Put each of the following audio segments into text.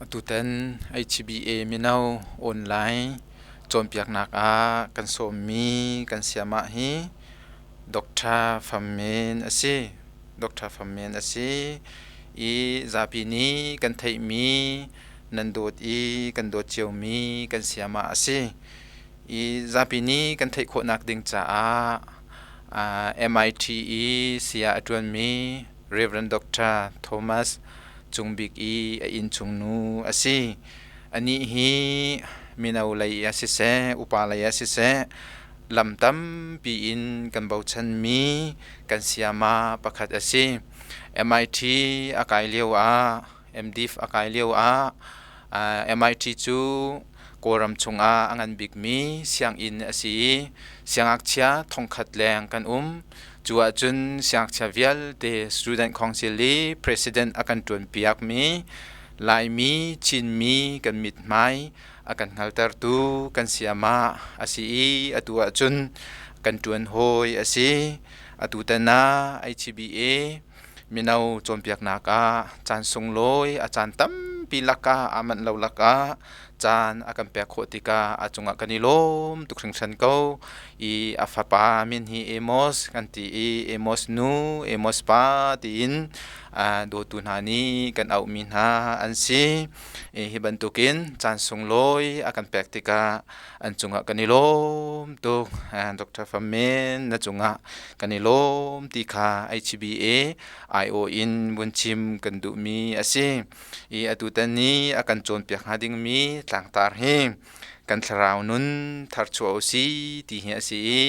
Atutan HBA mino online cawnpiaknak ah kan sawmmi kan sayamah hi Dr. Pham Men a si. Dr. Pham Men a si i zapi nih kan theihmi nan dawt i kan dawt ciomi kan sayamah a si. I zapi nih kan theih khawhnak ding caah MIT i saya a ṭuanmi Rev. Dr. Thomas Cung Bik i a innchung nu a si. Anih hi mino lei ah siseh, upa lei ah siseh, lam tampi in kan bochanmi kan sayama pakhat a si. MIT a kai lio ah, MDiv a kai lio ah, MIT cu Kawlram chungah a ngan bikmi sianginn a si i siangngakchia thongkhat leng kan um. Cu ahcun siangngakchia vialte Student Council i President a kan ṭuanpiakmi Laimi, Chinmi kan mithmai a kan hngaltertu kan sayamah a si i atu ahcun kan ṭuan hawi a si. Atutan ah HBA mino cawnpiaknak ah caan sunglawi a caan tampi lakah aa manh lo lakah caan a kan pek khawh tikah a cungah kan i lawm tuk hringhran ko i a fapa min hi Amos kan ti i Amos nu Amos pa tiin dawtu hna nih kan auhmi hna an si. Hi bantukin caan sunglawi a kan pek tikah an cungah kan i lawm tuk. Dr. Pham Men na cungah kan i lawm ti kha HBA IO in vun chim kan duhmi a si. I atutan ni a kan cawnpiak hnga dingmi tlangtar hi kan thlarau nun tharchuah u si ti hi a si i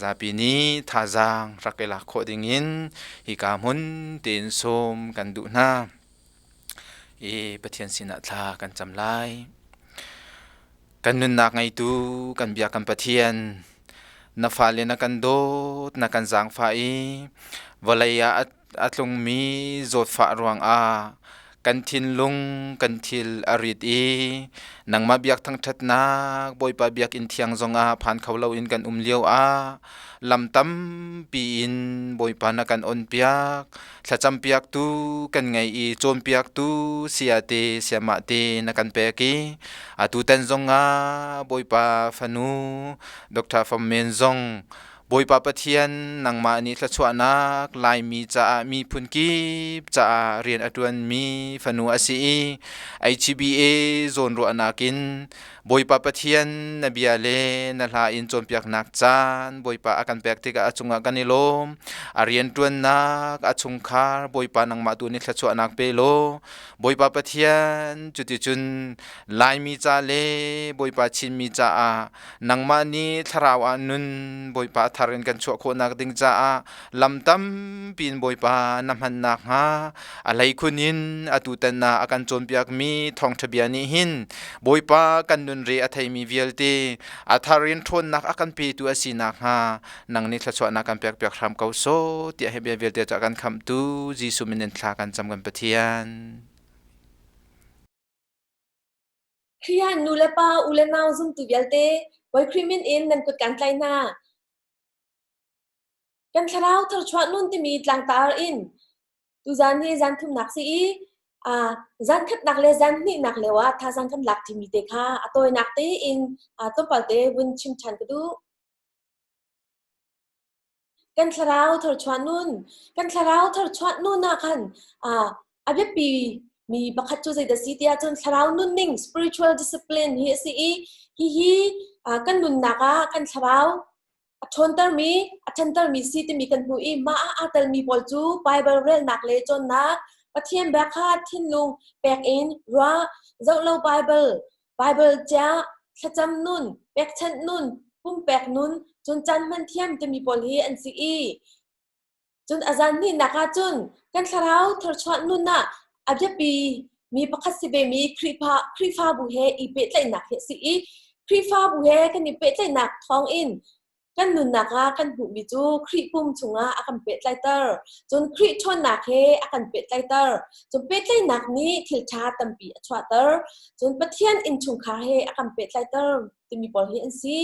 zapi nih thazaang rak i lak khawh dingin hika hmun tein sawm kan duh hna. I Pathian sinah thla kan cam lai. Kan nunnak ngeitu kan bia kan Pathian na fale na kan dawt na kan zaangfah i vawlei ah a tlungmi zawtfah ruangah kan thinlung kan thil a rit i nangmah biak thangṭhatnak Bawipa biakinn thiang zongah phan kho loin kan um lio ah lam tampi in Bawipa na kan onpiak thlacampiaktu kan ngei i cawnpiaktu sayate sayamah te na kan pek i atutan zongah Bawipa fanu Dr. Fam Men zong Bawipa Pathian nangmah nih thluachuahnak Laimi caah miphun kip caah rian a ṭuanmi fanu a si i HBA zawnruahnak in Bawipa Pathian na bia le na hla in cawnpiaknak caan Bawipa a kan pek tikah a cungah kan i lawm. A rianṭuannak, a chungkhar Bawipa nangmah tu nih thluachuahnak pe law Bawipa Pathian cuticun Laimi ca le Bawipa Chinmi caah nangmah nih thlarau ah nun Bawipa a thar in kan chuah khawhnak ding caah lam tampi in Bawipa na hman nakhnga a hleikhun in atutan ah a kan cawnpiakmi thawngṭha bia nih hin Bawipa kan nun re a theimi vialte a thar in ṭhawnnak a kan petu a si nakhnga nang nih thluachuahnak kan pekpiak hram ko sawh tiah hi bia vialte cu a kan khamhtu Jesuh min in thla kan cam kan Pathian. Khrih ah nu le pa, u le nau zumtu vialte, Bawi Khrih min in nan kut kan tlaih hna. Kan thlarau tharchuah nun timi tlangtar in tuzan hi zan thumnak si i zan khatnak le zan hnihnak lio ah thazaang kan lak ṭimi te kha a tawinak tein tlawmpal te vun chim ṭhan ka duh. Kan thlarau tharchuah nun, kan thlarau tharchuah nun ah khan a biapi mi pakhat cu zeidah si tiah cun thlarau nunning spiritual discipline hi a si i hihi kan nunnak ah kan thlarau a ṭhawntermi, a ṭhantermi si timi kan hmuh i mah ah aa telmi pawl cu Baibal relnak le cawnnak, Pathian bia kha thinlung pek in ruah, zoh lo Baibal, Baibal ciah, thlacam nun, pekchanh nun, pumpek nun, cun caan hman thiam timi pawl hi an si i cun a zan hnihnak ah cun kan thlarau tharchuah nun ah a biapi mi pakhat si ve mi Khrihfa Khrihfabu he i pehtlaihnak hi a si i Khrihfabu he kan i pehtlaihnak thawngin kan nunnak ah kan hmuhmi cu Khrih pum chungah a kan pehtlaihter. Cun Khrih ṭhawnnak he a kan pehtlaihter. Cun pehtlaihnak nih thil ṭha tampi a chuahter. Cun Pathian innchungkhar he a kan pehtlaihter timi pawl hi an si.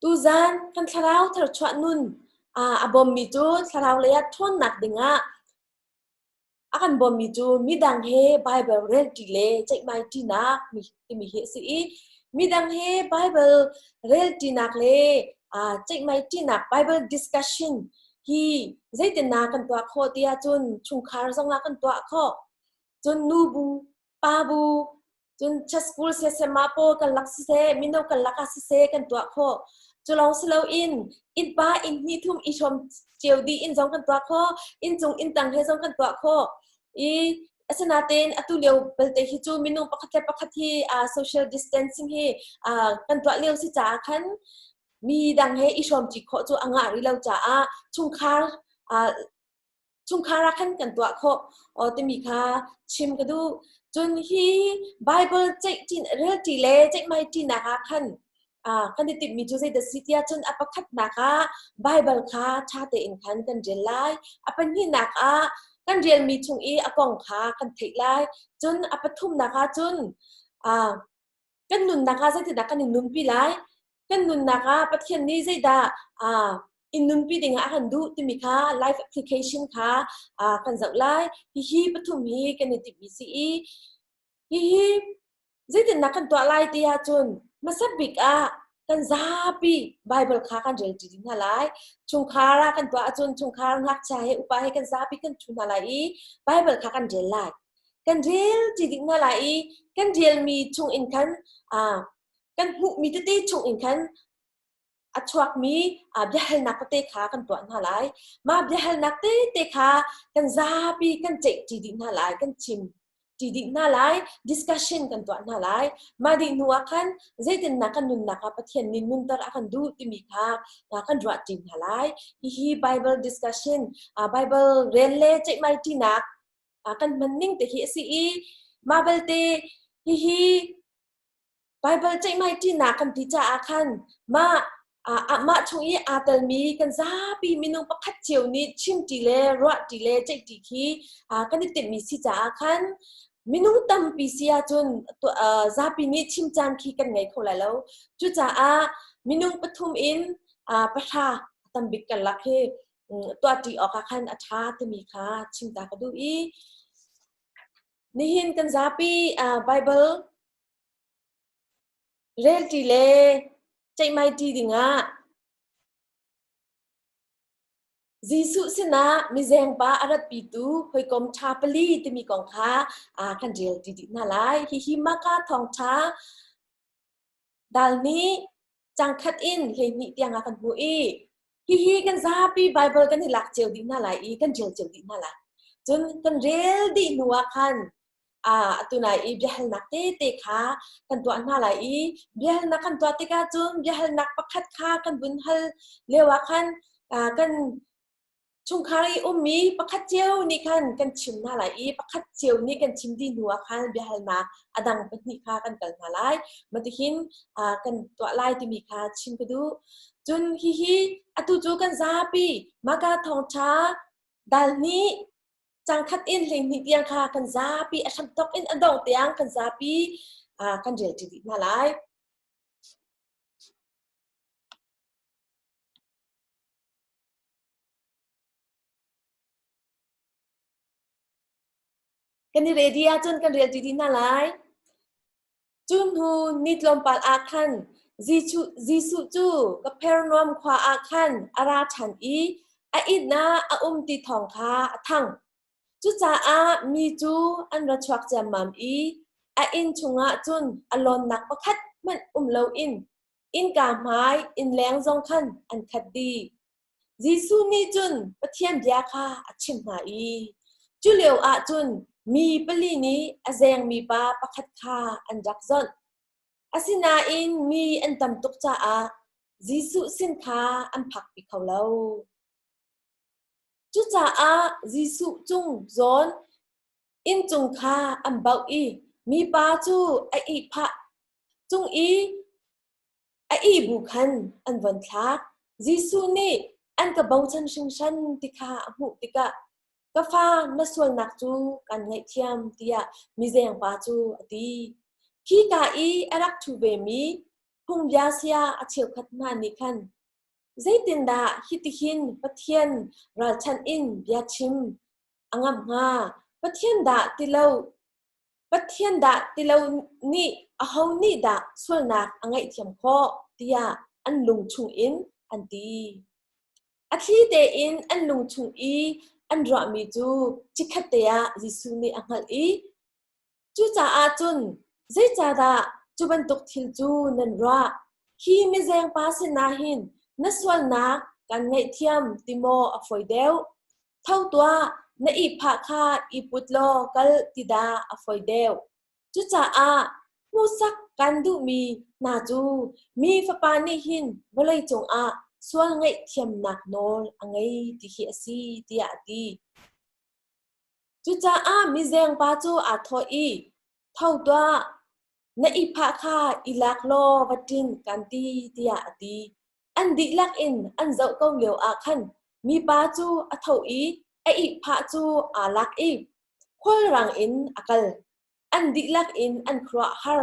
Tuzan kan thlarau tharchuah nun a bawmmi cu thlarau lei ah ṭhawnnak dingah. A kan bawmmi cu midang he Baibal relṭi le ceihmaiṭinak timi hi a si i midang he Baibal relṭinak le ceihmaiṭinak Bible discussion hi zeitindah kan tuah khawh ti ahcun chungkhar zongah kan tuah khawh. Cun nubu, pabu, Cun church school siasema pawl kan lak siseh, mino kan lak ah siseh kan tuah khawh. Cu lawng si loin innpa inn hnih thum i hrawm cio dih in zong kan tuah khawh, inncung inntang he zong kan tuah khawh. I asinain atu lio belte hi cu minung pakhat le pakhat hi uh, social distancing hi uh, kan tuah lio si caah khan mi dang he i hrawmṭi khawh cu a ngah rih lo caah chungkhar uh, chungkhar ah khan kan tuah khawh aw timi kha chim ka duh. Cun hi Bible ceih relṭi le ceihmai ṭinak ah khan kan i timhmi cu zeidah si tiah cun a pakhatnak ah Bible kha ṭha tein khan kan rel lai. A pahnihnak ah kan relmi chung i a kong kha kan theih lai. Cun a pathumnak ah cun kan nunnak ah zeitindah kan in nunpi lai kan nunnak ah Pathian nih zeidah in nunpi ding ah a kan duh timi kha life application kha kan zoh lai. Hihi pathum hi kan i timhmi si i hihi zeitindah kan tuah lai ti ahcun hmasa bik ah kan zapi Bible kha kan rel ṭi ding hna lai. Chungkhar ah kan tuah ahcun chungkhar ngakchia he upa he kan zapi kan ṭhu hna lai i Bible kha kan rel lai. Kan rel ṭi ding hna lai i kan relmi chung in khan kan hmuhmi tete chung in khan a chuakmi biahalnak tete kha kan tuah hna lai. Mah biahalnak tete kha kan zapi kan ceihṭi dih hna lai, kan chim ṭi dih hna lai, discussion kan tuah hna lai. Mah dih hnu ah khan zeitindah kan nunnak ah Pathian nih nunter a kan duh timi kha kan ruahṭi hna lai. Hihi Bible discussion, Bible rel le ceihmai ṭinak kan hman ning te hi a si i mah belte hihi Baibal ceihmai ṭinak kan ti caah khan mah mah chung i aa telmi kan zapi minung pakhat cio nih chimṭi le ruahṭi le ceihṭi khi kan i timhmi si caah khan minung tampi si ahcun zapi nih chim caan khi kan ngei kho lai lo. Cucaah minung pathum in pahra tambik kan lak hi tuahṭi awkah khan a ṭha timi kha chim ta ka duh i nihin kan zapi Baibal Relṭi le ceihmaiṭi dingah Jesuh sinah mizengpa a ratpitu hawikom ṭha pali timi kong kha kan relṭi dih hna lai. Hihi Marka thawngṭha dal nih cangkhat in 12 tiang ah kan hmuh i hihi kan zapi Bible kan i lak cio dih hna lai i kan rel cio dih hna lai. Cun kan rel dih hnu ah khan atu nai i biahalnak tete kha kan tuah hna lai i biahalnak kan tuah tikah cun biahalnak pakhat kha kan vun hal lio ah khan kan Chungkhar i ummi pakhat cio nih khan kan chim hna lai i pakhat cio nih kan chim dih hnu ah khan biahalnak a dang pahnih kha kan kal hna lai. Matihin kan tuah lai timi kha chim ka duh. Cun hihi atu cu kan zapi Maka thawngṭha dal hnih cangkhat in 12 tiang kha kan zapi a hramthawk in a dongh tiang kan zapi kan rel ṭi dih hna lai. Kan i ready ahcun kan rel ṭi hna lai. Cu hnu ni tlawmpal ah khan Jesuh cu Kapernaum khua ah khan a ra ṭhan i a inn ah a um ti thawng kha a thang. Cucaah mi cu an ra chuak ciammam i a inn chungah cun a lawnnak pakhat hmanh um loin innka hmai innleng zong khan an khat dih. Jesuh nih cun Pathian bia kha a chimh hna i cu lio ah cun mi pali nih a zengmi pa pakhat kha an rak zawnh. Asinain mi an tam tuk caah Jesuh sin kha an phakpi kho lo. Cucaah Jesuh cung zawn inncung kha an bauh i mipa cu a ihphah cung i A ih bu khan an von thlak. Jesuh nih an ka bochan hringhran ti kha a hmuh tikah ka fa na sualnak cu kan ngaihthiam tiah mizengpa cu a ti. Khika i a rak ṭhu vemi phungbia saya a cheukhat hna nih khan zeitindah hitihin Pathian ralchanh in bia chim a ngamh hnga? Pathian dah ti lo Pathian dah ti lo nih aho nih dah sualnak a ngaihthiam khawh tiah an lung chungin an ti. A thli tein an lung chung i an ruahmi cu chikkhat te ah Jesuh nih a hngalh i cucaah cun zeicahdah cu bantuk thil cu nan ruah? Hi mizengpa sinah hin na sualnak kan ngaihthiam ti maw a fawi deuh? Tho tuah, na ihphah kha i put law kal ti dah a fawi deuh. Cucaah hmuhsak kan duhmi hna cu mi Fapa nih hin vawlei cungah sual ngaihthiamnak nawl a ngei ti hi a si, tiah a ti. Cucaah mizengpa cu aa thawh i, Tho tuah, na ihphah kha i lak law va ṭin kan ti, tiah a ti. An dihlak in an zoh ko lioah khan mipa cu a tho i a ihphah cu aa lak i khualrang in a kal. An dihlak in an khuaruahhar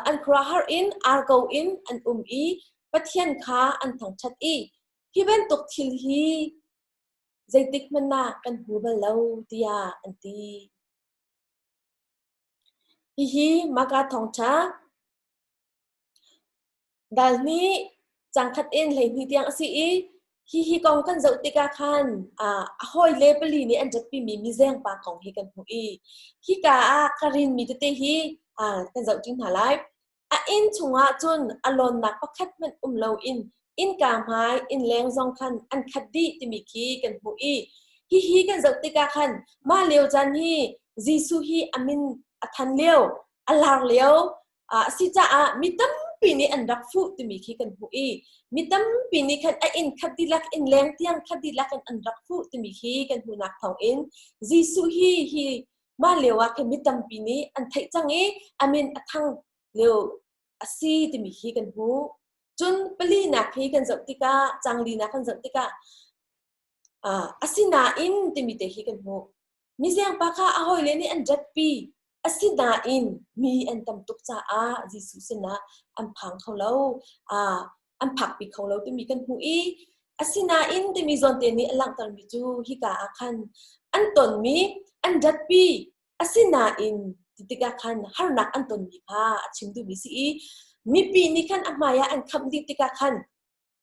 an khuaruahhar in ar ko in an um i Pathian kha an thangṭhat i hi bantuk thil hi zeitik hmanh ah kan hmu bal lo tiah an ti. Hihi Maka thawngṭha Dal hnih cangkhat in 12 tiang a si i hihi kong kan zoh tikah khan a hawile pali nih an ṭatpimi mizengpa kong hi kan hmuh i hika ah ka rinmi tete hi kan zohṭi hna lai. A inn chungah cun a lawnnak pakhat hmanh um loin innka hmai innleng zong khan an khat dih timi khi kan hmuh i hihi kan zoh tikah khan mah lio caan hi Jesuh hi a min a than lio, a lar lio, a si caah mi tampi nih an rak fuh timi khi kan hmuh i mi tampi nih khan a inn khat dihlak inn leng tiang khat dihlak in an rak fuh timi khi kan hmuhnak thawngin Jesuh hi hi mah lio ah khan mi tampi nih an theih cang i a min a thang lio a si timi khi kan hmuh. Cun palinak hi kan zoh tikah canglinak kan zoh tikah asinain timi te khi kan hmuh. Mizengpa kha a hawile nih an ṭatpi. Asinain mi an tam tuk caah Jesuh sinah an phang kho lo, an phakpi kho lo timi kan hmuh i asinain timi zawnte nih a langhtermi cu hika ah khan an tonmi an ṭatpi asinain ti tikah khan harnak an tonmi kha a chim duhmi si i mipi nih khan a hmai ah an khamh dih tikah khan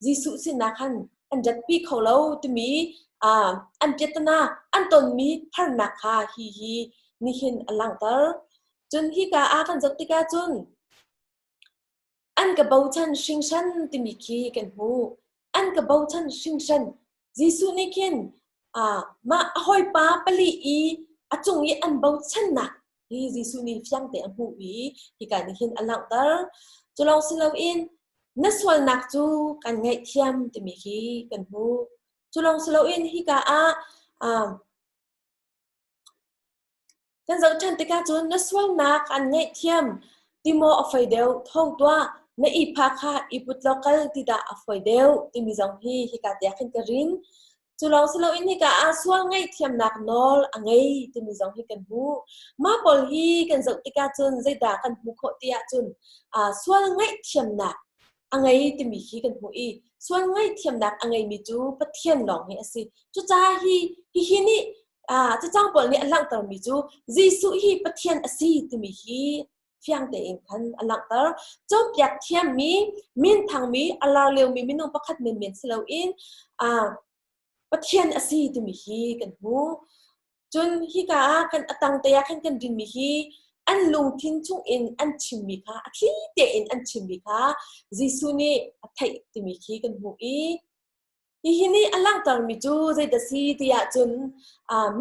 Jesuh sinah khan an ratpi kho lo timi an piatana an tonmi harnak kha hi hi nihin a langhter. Cun hika ah kan zoh tikah cun an ka bochan hringhran timi khi kan hmuh. An ka bochan hringhran. Jesuh nih khin mah a hawipa pali i a cung i an bochannak hi Jesuh nih fiang te a hmuh i hika nih hin a langhter. Cu lawng si loin na sualnak cu kan ngaihthiam timi hi kan hmuh. Cu lawng si loin hika ah Kan zoh ṭhan tikah cun na sualnak an ngaihthiam ti maw a fawi deuh, tho tuah, na ihphah kha i put law kal ti dah a fawi deuh timi zong hi hika tiah khin ka rin. Cu lawng si loin hika ah sual ngaihthiamnak nawl a ngei timi zong hi kan hmuh. Mah pawl hi kan zoh tikah cun zeidah kan hmuh khawh ti ahcun sual ngaihthiamnak a ngei timi hi kan hmuh i sual ngaihthiamnak a ngeimi cu Pathian lawng hi a si. Cucaah hi hihi nih cacang pawl nih a langhtermi cu Jesuh hi Pathian a si timi hi fiang tein khan a langhter. Cawnpiak thiammi, minthangmi, a lar liomi minung pakhat menmen si loin Pathian a si timi hi kan hmuh. Cun hika ah kan a tang te ah khan kan rinmi hi an lungthin chungin an chimmi kha a thli tein an chimmi kha Jesuh nih a theih timi khi kan hmuh i Hihi nih a langhtermi cu zeidah si ti ahcun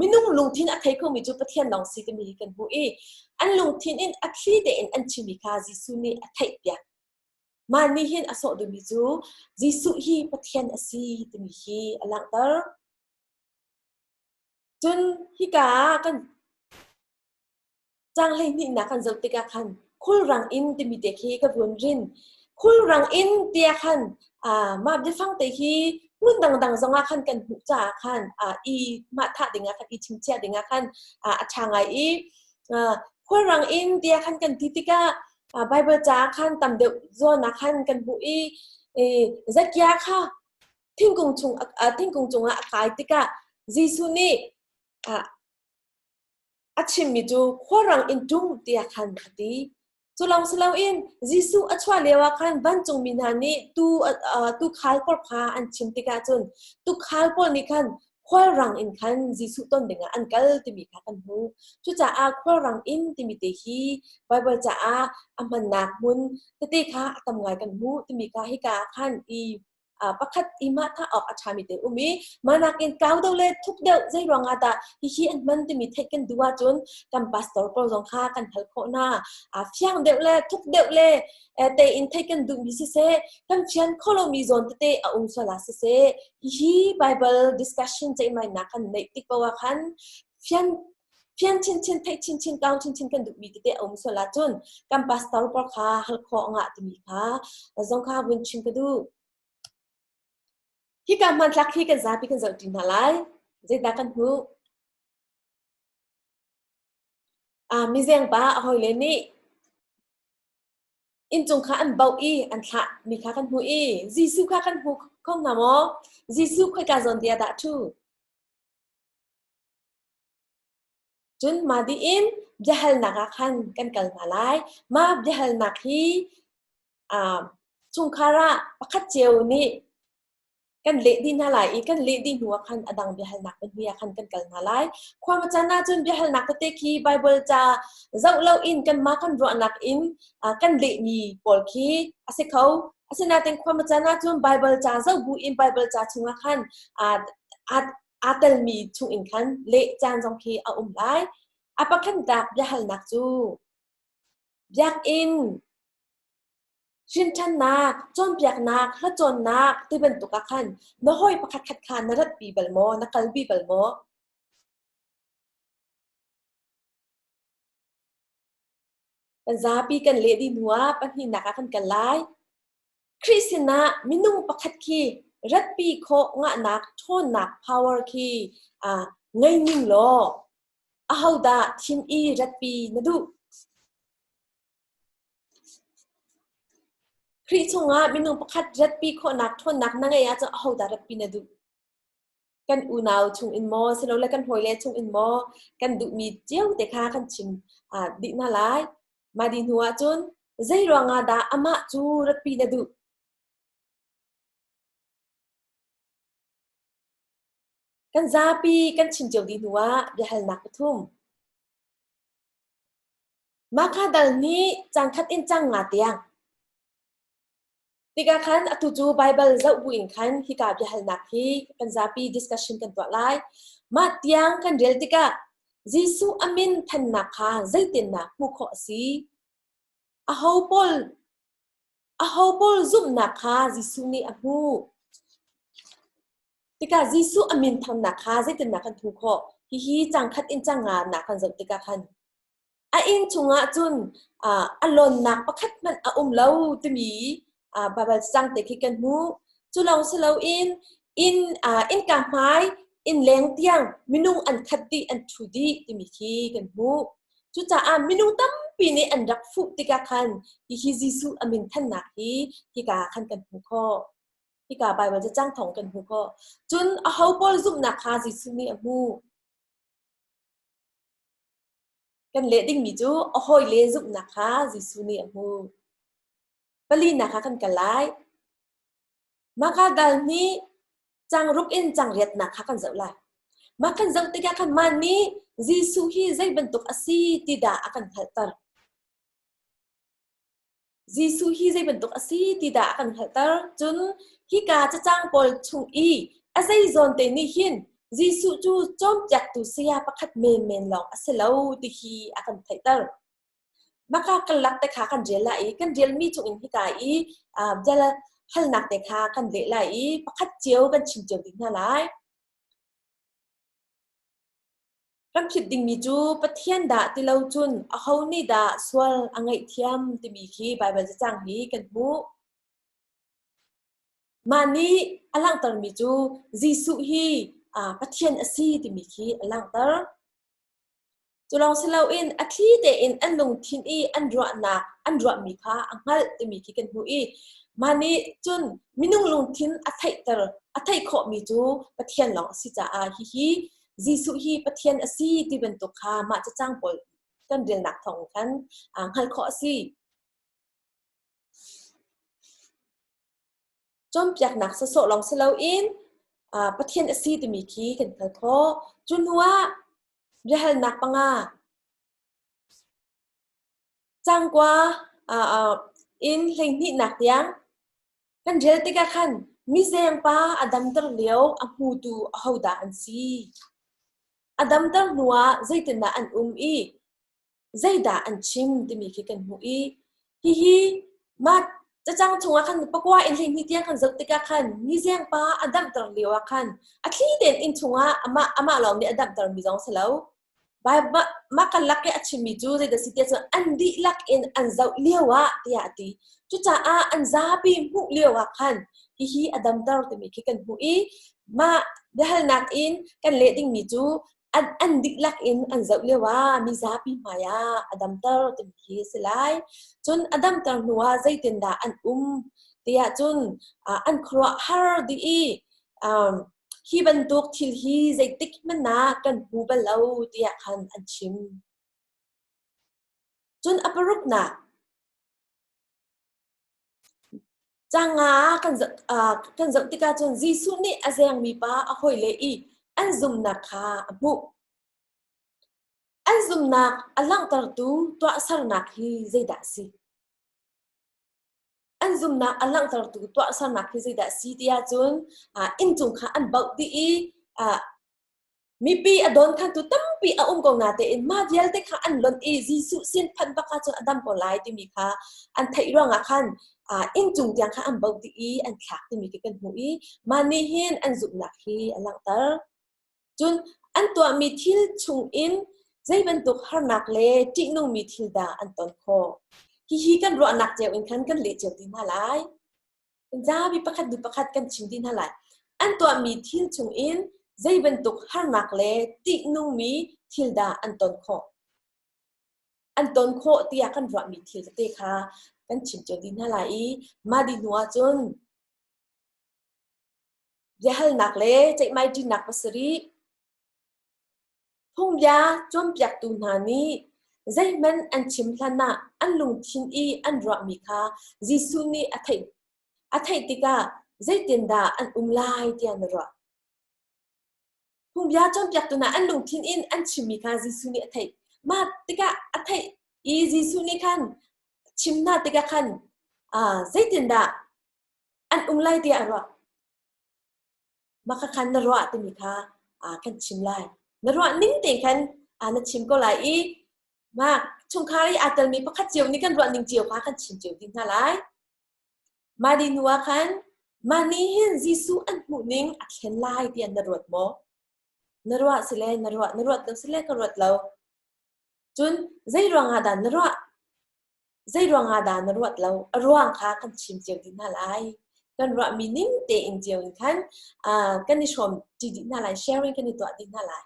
minung lungthin a thei khomi cu Pathian lawng si timi hi kan hmuh i an lungthin in a thli tein an chimmi kha Jesuh nih a theihpiak. Mah nih hin a sawh duhmi cu Jesuh hi Pathian a si timi hi a langhter. Cun hika ah kan Caang hleihnihnak kan zoh tikah khan khulrang in timi te khi ka vun rin. Khulrang in tiah khan mah biafang te hi hmun dangdang zongah khan kan hmuh caah khan i mah thah dingah khan i chimchiah dingah khan a ṭha ngai i khulrang in tiah khan kan ti tikah Bible caah khan tam deuh zawn ah khan kan hmuh i Zakia kha thingkung chung thingkung cungah a kai tikah Jesuh nih. A chimmi cu khualrang in ṭum tiah khan a ti. Cu lawng si loin Jesuh a chuah lioah khan vancungmi hna nih tuu tuukhal pawl kha an chim tikah cun tuukhal pawl nih khan khualrang in khan Jesuh ton dingah an kal timi kha kan hmuh. Cucaah khualrang in timi te hi Baibal caah a hmannak hmun tete kha a tam ngai kan hmuh timi kha hika ah khan i pakhat i mah thah awk a ṭhami te um i mah nakin kau deuh le thuk deuh zei ruangah dah hihi an hman timi theih kan duh ahcun kan pastor pawl zong kha kan hal khawh hna. Fiang deuh le thuk deuh le tein theih kan duhmi siseh, kan fian kho lomi zawn tete a um sual ah siseh, hihi Bible discussion ceihmainak kan neih tik paoh ah khan fian fian chinchin theih chinchin kau chinchin kan duhmi tete a um sual ahcun kan pastor pawl kha hal khawh ngah timi kha zong kha vun chim ka duh. Hika hmanthlak hi kan zapi kan zoh ṭi hna lai. Zeidah kan hmuh? Mizeng pa a hawile nih inncung kha an bauh i an thlah mi kha kan hmuh i Jesuh kha kan hmu kho hna maw? Jesuh khoika zawn te ah dah ṭhu? Cun mah dih in biahalnak ah khan kan kal hna lai. Mah biahalnak hi chungkhar ah pakhat cio nih kan leh dih hna lai i kan leh dih hnu ah khan a dang biahalnak pahnih ah khan kan kal hna lai. Khua caan ah cun biahalnak tete khi Baibal ca zoh loin kanmah kan ruahnak in kan lehmi pawl khi a si kho. Asinain khua caan ah cun Baibal ca zoh bu in Baibal ca chungah khan aa telmi chungin khan leh caan zong khi a um lai. A pakhatnak biahalnak cu biakinn Hrinthannak, cawnpiaknak, hlacawnnak ti bantuk ah khan na hawi pakhatkhat kha na ratpi bal maw, na kalpi bal maw? Kan zapi kan leh dih hnuah pahnihnak ah kan kal lai. Khrih sinah minung pakhat khi ratpi khawh ngahnak ṭhawnnak power khi ngei ning law ahodah thim i ratpi na duh? Khrih chungah minung pakhat ratpi khawhnak ṭhawnnak na ngeih ahcun ahodah ratpi na duh? Kan unau chungin maw, silole kan hawile chungin maw, kan duhmi cio te kha kan chim dih hna lai. Mah dih hnu ahcun zei ruangah dah amah cu ratpi na duh? Kan zapi kan chim cio dih hnuah biahalnak pathum. Mahka dal nih cangkhat in cang nga tiang. Tikah khan atu cu Baibal zoh buin khan hika biahalnak hi kan zapi discussion kan tuah lai. Mah tiang kan rel tikah Jesuh a min thannak kha zeitindah hmuh khawh a si? Aho pawl aho pawl zumhnak kha Jesuh nih a hmuh? Tikah Jesuh a min thannak kha zeitindah kan hmuh khawh? Hihi cangkhat in cang nga nak kan zoh tikah khan A inn chungah cun a lawnnak pakhat hmanh a um lo timi Baibal cang te khi kan hmuh. Cu lawng si loin inn innka hmai innleng tiang minung an khat dih an ṭhu dih timi khi kan hmuh. Cucaah minung tampi nih an rak fuh tikah khan hihi Jesuh a min thannak hi hika khan kan hmuh khawh. Hika Baibal cacang thawng kan hmuh khawh. Cun aho pawl zumhnak kha Jesuh nih a hmuh. Kan leh dingmi cu a hawile zumhnak kha Jesuh nih a hmuh. Palinak ah kan kal lai. Mahka dal nih cangruk in cangriatnak kha kan zoh lai. Mah kan zoh tikah khan mah nih Jesuh hi zei bantuk a si ti dah a kan hngalhter. Jesuh hi zei bantuk a si ti dah a kan hngalhter. Cun hika cacang pawl chung i a zei zawn te nih hin Jesuh cu cawnpiaktu saya pakhat menmen lawng a si lo ti hi a kan theihter. Maka karlak te kha kan rel lai i kan relmi chungin hika i bia halnak te kha kan leh lai i pakhat cio kan chim cio ding hna lai. Kan phit dingmi cu Pathian dah ti lo cun aho nih dah sual a ngaihthiam timi khi Baibal cacang hi kan hmuh. Mah nih a langhtermi cu Jesuh hi Pathian a si timi khi a langhter. Cu lawng si loin a thli tein an lungthin i an ruahnak an ruahmi kha a hngalh timi khi kan hmuh i mah nih cun minung lungthin a theihter a theih khawhmi cu Pathian lawng a si caah hihi. Jesuh hi Pathian a si ti bantuk kha mah cacang pawl kan relnak thawng khan hngalh khawh a si. Cawnpiaknak sawsawh lawng si loin Pathian a si timi khi kan hngalh khawh. Cu hnuah biahalnak panga cangkua in hleihnihnak tiang kan rel tikah khan mizengpa a damter lio a hmutu ahodah an si? A damter hnuah zeitindah an um i zeidah an chim timi khi kan hmuh i hihi mah cacang chungah khan pakua in hleihnih tiang kan zoh tikah khan mizeng pa a damter lio ah khan a thli tein inn chungah amah amah lawng nih a damter mi zong si lo. Mah kan lak i a chimmi cu zeidah si tiah cun an dihlak in an zoh lio ah tiah a ti. Cucaah an zapi hmuh lio ah khan hihi a damter timi khi kan hmuh i mah biahalnak in kan leh dingmi cu an, an dihlak in an zoh lio ah mizapi hmai ah a damter timi khi a si lai. Cun a damter hnu ah zeitindah an um tiah cun an khuaruah har dih i um, hi bantuk thil hi zeitik hmanh ah kan hmu bal lo tiah khan an chim. Cun a paruknak Canga kan zoh, uh, kan zoh tikah cun Jesuh nih a zengmi pa a hawile i an zumnak kha a hmuh. An zumnak a langhtertu tuahsernak hi zeidah a si? An zumnak a langhtertu tuahsernak hi zeidah a si ti ahcun uh, inncung kha an bauh dih i uh, Mipi a dawnkhantu tampi a um ko natein mah vialte kha an lonh i Jesuh sin phanh bak ahcun a dam ko lai timi kha an theih ruangah khan inncung tiang kha an bauh dih i an thlak timi khi kan hmuh i mah nih hin an zumhnak hi a langhter. Cun an tuahmi thil chungin zei bantuk harnak le ṭihnungmi thil dah an ton khawh? Hihi kan ruahnak cio in khan kan leh cio ti hna lai. Zapi pakhat hnu pakhat kan chim dih hna lai. An tuahmi thil chungin zei bantuk harnak le ṭihnungmi thil dah an ton khawh? An ton khawh tiah kan ruahmi thil tete kha kan chim cio dih hna lai i mah dih hnu ahcun biahalnak le ceihmaiṭinak pasarih Phungbia cawnpiaktu hna nih zeihmanh an chim hlanah an lungthin i an ruahmi kha Jesuh nih a theih. A theih tikah zeitindah an um lai tiah na ruah? Phungbia cawnpiaktu hna an lungthin in an chimmi kha Jesuh nih a theih. Mah tikah a theih i Jesuh nih khan chim hna tikah khan zeitindah an um lai tiah a ruah? Mah kha khan na ruah timi kha kan chim lai. Na ruah ning tein khan na chim ko lai i mah chungkhar i aa telmi pakhat cio nih kan ruah ning cio kha kan chim cio dih hna lai. Mah dih hnu ah khan mah nih hin Jesuh an hmuh ning a thlen lai tiah na ruat maw? Na ruah si le na ruah, na ruat lo si le ka ruat lo. Cun zei ruangah dah na ruah? Zei ruangah dah na ruat lo? A ruang kha kan chim cio dih hna lai. Kan ruahmi ning tein cio in khan kan i hrawm ṭi dih hna lai, sharing kan i tuah dih hna lai.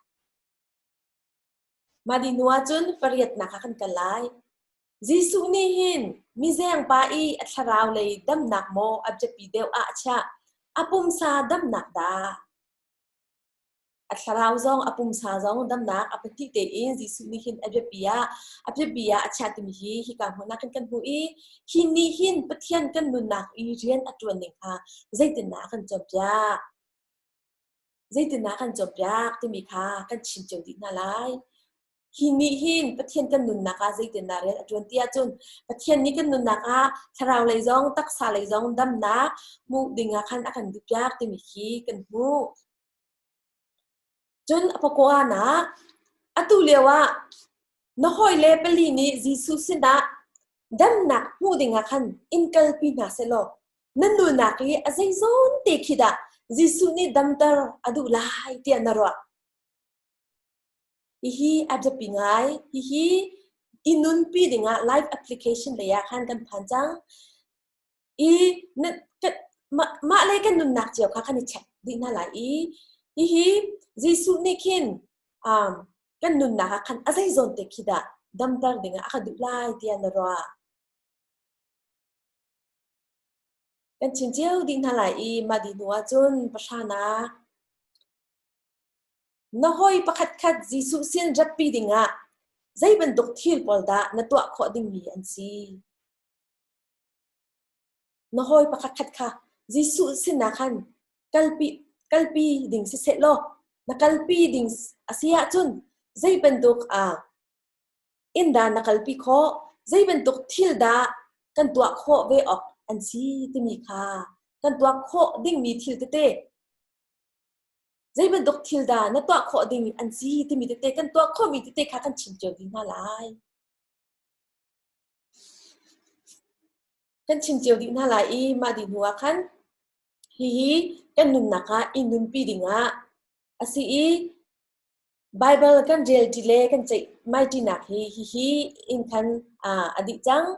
Mah dih hnu ahcun pariatnak ah kan kal lai. Jesuh nih hin mizeng pa i a thlarau lei damnak maw a biapi deuh ah a chiah, a pumsa damnak dah? A thlarau zong a pumsa zong damnak a pahnih tein Jesuh nih hin a biapi ah a biapi ah a chiah timi hi hika hmun ah khan kan hmuh i hi nih hin Pathian kan nunnak i rian a ṭuan ning kha zeitindah a kan cawnpiak? Zeitindah a kan cawnpiak timi kha kan chim cio dih hna lai. Hi nih hin Pathian kan nunnak ah zeitindah rian a ṭuan ti ahcun Pathian nih kan nunnak ah thlarau lei zong taksa lei zong damnak hmuh ding ah khan a kan duhpiak timi khi kan hmuh. Cun a pakuanak, atu lioah na hawile pali nih Jesuh sinah damnak hmuh dingah khan in kalpi hna sehlaw na nunak i a zeizong te khi dah Jesuh nih damter a duh lai tiah na ruah. Hihi a biapi ngai. Hihi i nunpi dingah live application lei ah khan kan phan cang. I na, mah, mah le kan nunnak cio kha kan i check dih hna lai i hihi Jesuh nih khin um, kan nunnak ah khan a zeizawn te khi dah damter dingah a ka duh lai tiah na ruah. Kan chim cio dih hna lai i mah dih hnu ahcun pahranak. Na hawi pakhatkhat Jesuh sin ratpi dingah zei bantuk thil pawl dah na tuah khawh dingmi an si? Na hawi pakhatkhat kha Jesuh sinah khan kalpi, kalpi ding siseh law na kalpi ding a si ahcun zei bantuk inn dah na kalpi khawh? Zei bantuk thil dah kan tuah khawh ve awk an si timi kha kan tuah khawh dingmi thil tete zei bantuk thil dah na tuah khawh ding an si timi tete kan tuah khawhmi tete kha kan chim cio dih hna lai. Kan chim cio dih hna lai i mah dih hnu ah khan hihi kan nunnak ah i nunpi dingah a si i Bible kan rel ṭi le kan ceih mai ṭinak hi hihi in khan a dih cang.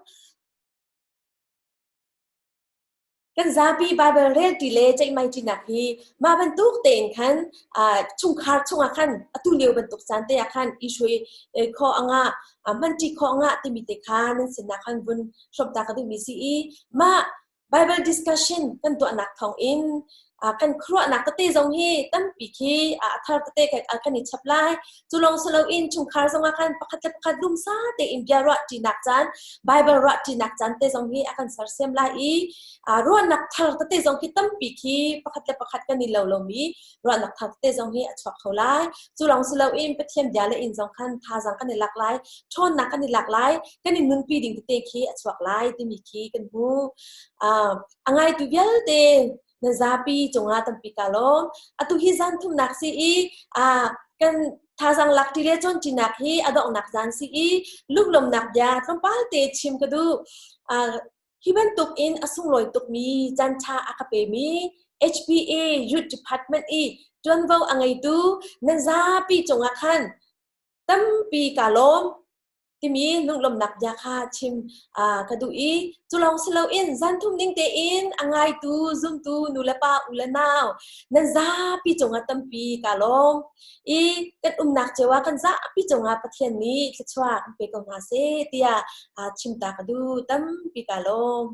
Kan zapi Bible rel ṭi le ceihmai ṭinak hi mah bantuk tein khan chungkhar chungah khan atu lio bantuk caan te ah khan i hruai khawh a ngah, hman ṭi khawh a ngah timi te kha nan sinah khan vun hrawmh ta ka duhmi si i mah Bible discussion kan tuahnak thawngin kan khuaruahnak tete zong hi tampi khi a thar tete kan i chap lai. Cu lawng si loin chungkhar zongah khan pakhat le pakhat lumsa tein bia ruah ṭinak caan, Bible ruah ṭinak caan te zong hi a kan sersiam lai i ruahnak thar tete zong khi tampi khi pakhat le pakhat kan i lo lomi ruahnak thar tete zong hi a chuak kho lai. Cu lawng si loin Pathian bia le inn zong khan thazaang kan i lak lai, ṭhawnnak kan i lak lai, kan i nunpi ding tete khi a chuak lai timi khi kan hmu. A ngaitu vialte na zapi cungah tampi ka lawm. Atu hi zan thumnak si i kan thazaang lak ṭi le cawn ṭinak hi a donghnak zan si i lunglawmnak bia tlawmpal te chim ka duh. Hi bantuk in a sunglawi tukmi caan ṭha a ka pemi HPA Youth Department i ṭuanvo a ngeitu nan zapi cungah khan tampi ka lawm. Timi lunglawmhnak bia kha chim ka duh i cu lawng si loin zan thum ning tein a ngaitu zumtu nu le pa u le nau nan zapi cungah tampi ka lawm i kan umnak cio ah kan zapi cungah Pathian nih thluachuah kan pe ko hna seh tiah chim ta ka duh. Tampi ka lawm.